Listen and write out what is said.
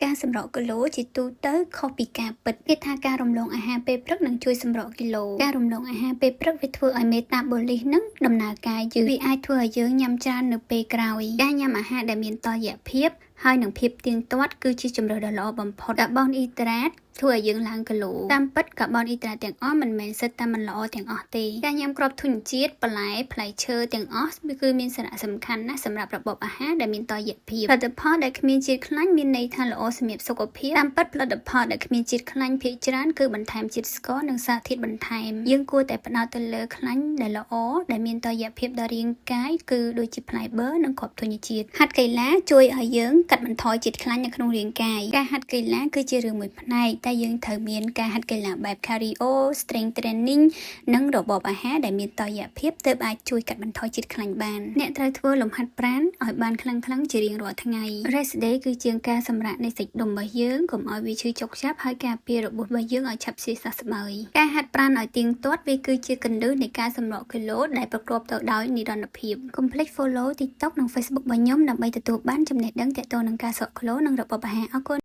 ការសម្រកគីឡូជាទូទៅខុសពីការពិតគេថាការរំលងអាហារពេលព្រឹកនឹងជួយសម្រកគីឡូការរំលងអាហារពេលព្រឹកវាធ្វើឲ្យមេតាបូលីសនឹងដំណើរការយឺតវាអាចធ្វើឲ្យយើងញ៉ាំច្រើននៅពេលក្រោយការញ៉ាំអាហារដែលមានតុល្យភាពហើយនឹងភាពទៀងទាត់គឺជាជម្រើសដ៏ល្អបំផុតកាបូនអ៊ីដ្រាតធ្វើឲ្យយើងឡើងគីឡូតាមពិតកាបូនអ៊ីដ្រាតទាំងអស់មិនមែនសុទ្ធតែមិនល្អទាំងអស់ទេការញ៉ាំគ្រាប់ធញ្ញជាតិបន្លែផ្លែឈើទាំងអស់គឺមានសារៈសំខាន់ណាស់សម្រាប់របបអាហារដែលមានតុល្យភាពផលិតផលដែលគ្មានជាតិខ្លាញ់មានន័យថាល្អសម្រាប់សុខភាពតាមពិតផលិតផលដែលគ្មានជាតិខ្លាញ់ភាគច្រើនគឺបន្ថែមជាតិស្ករនិងសារធាតុបន្ថែមយើងគួរតែផ្ដោតទៅលើខ្លាញ់ដែលល្អដែលមានតុល្យភាពដល់រាងកាយគឺដូចជាផ្លែបឺរនិងគ្រាប់ធញ្ញជាតិហាត់កីឡាជួយឲ្យយើងកាត់បន្ថយជាតិខ្លាញ់នៅក្នុងរាងកាយការហាត់កីឡាគឺជារឿងមួយផ្នែកតែយើងត្រូវមានការហាត់កីឡាបែប cardio, strength training និងរបបអាហារដែលមានតុល្យភាពទើបអាចជួយកាត់បន្ថយជាតិខ្លាញ់បានអ្នកត្រូវធ្វើលំហាត់ប្រាណឲ្យបានខ្លាំងៗជារៀងរាល់ថ្ងៃ Rest day គឺជាការសម្រាកនៃសាច់ដុំរបស់យើងកុំឲ្យវាឈឺចុកចាប់ហើយការពាររបួសរបស់យើងឲ្យឆាប់ជាសះស្បើយការហាត់ប្រាណឲ្យទៀងទាត់វាគឺជាគន្លឹះនៃការសម្រកគីឡូដែលប្រកបទៅដោយនិរន្តរភាពកុំភ្លេច follow TikTok និង Facebook របស់ខ្ញុំដើម្បីទទួលបានចំណេះដឹងទាក់ទងនឹងការស្រកគីឡូនិងរបបអាហារអរគុណ។